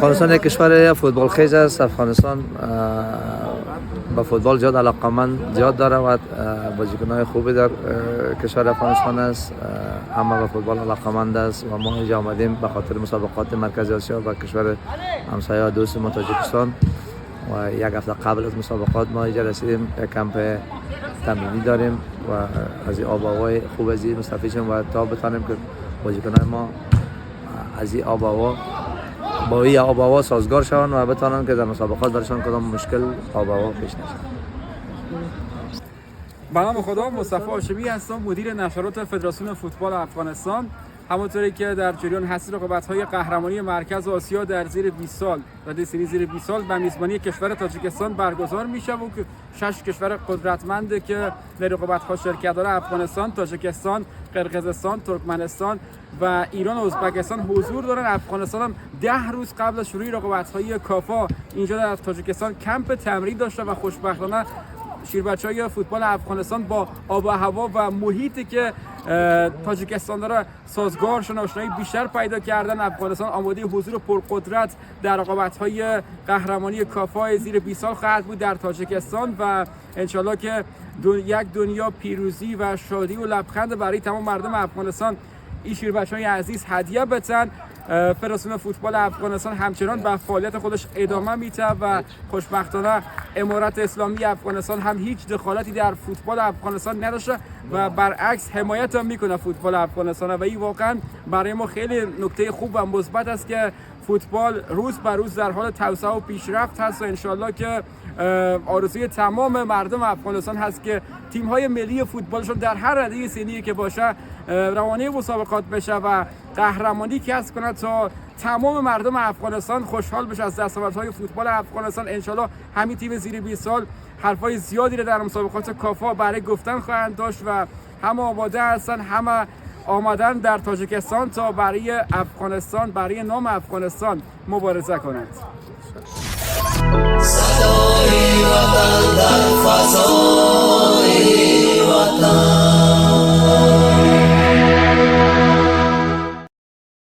افغانستان یک کشور فوتبال خیز است. افغانستان به فوتبال زیاد علاقمند زیاد داره و بازیکن‌های خوبی در کشور افغانستان است. همه به فوتبال علاقمند است و ما اینجا آمدیم به خاطر مسابقات مرکز آسیا و کشور همسایه و دوست ما تاجیکستان و یک هفته قبل از مسابقات ما اینجا رسیدیم. یک کمپ تمرینی داریم و از این آب و هوای خوب از این مستفید شیم و تا بتانیم که بازیکن‌های ما از این آب و هوا با این آب و هوا سازگار شوند و بتانند که در مسابقات برشان کدام مشکل آب و هوا پیش نشه. به نام خدا، مصطفی هاشمی هستم، مدیر نشرات فدراسیون فوتبال افغانستان. همونطوری که در جریان هستید، رقابت‌های قهرمانی مرکز آسیا در زیر 20 سال، رده سنی زیر 20 سال، به میزبانی کشور تاجیکستان برگزار میشه و که شش کشور قدرتمنده که در رقابت‌ها شرکت داره، افغانستان، تاجیکستان، قرقیزستان، ترکمنستان و ایران و ازبکستان حضور دارن. افغانستان هم 10 روز قبل از شروع رقابت‌های کافا اینجا در تاجیکستان کمپ تمرین داشته و خوشبختانه شیربچه های فوتبال افغانستان با آب و هوا و محیطی که تاجیکستان داره سازگار شدن، آشنایی بیشتر پیدا کردن. افغانستان آماده حضور پرقدرت در رقابت های قهرمانی کافای زیر 20 سال خواهد بود در تاجیکستان و انشالله که یک دنیا پیروزی و شادی و لبخند برای تمام مردم افغانستان این شیربچه های عزیز هدیه بتن. فدراسیون فوتبال افغانستان همچنان به فعالیت خودش ادامه میده و خوشبختانه امارت اسلامی افغانستان هم هیچ دخالتی در فوتبال افغانستان نداشته و برعکس حمایت هم میکنه فوتبال افغانستان و این واقعا برای ما خیلی نکته خوب و مثبت است که فوتبال روز به روز در حال توسعه و پیشرفت هست و انشالله که آرزوی تمام مردم افغانستان هست که تیم های ملی فوتبالشون در هر رده سنی که باشه روانه مسابقات بشه و قهرمانی کسب کنه تا تمام مردم افغانستان خوشحال بشه از دستاوردهای فوتبال افغانستان. انشالله همین تیم زیر 20 سال حرفای زیادی رو در مسابقات کافا برای گفتن خواهند داشت و همه آماده هستن، همه آمدن در تاجیکستان تا برای افغانستان، برای نام افغانستان مبارزه کنند. صدای وطن در فضا.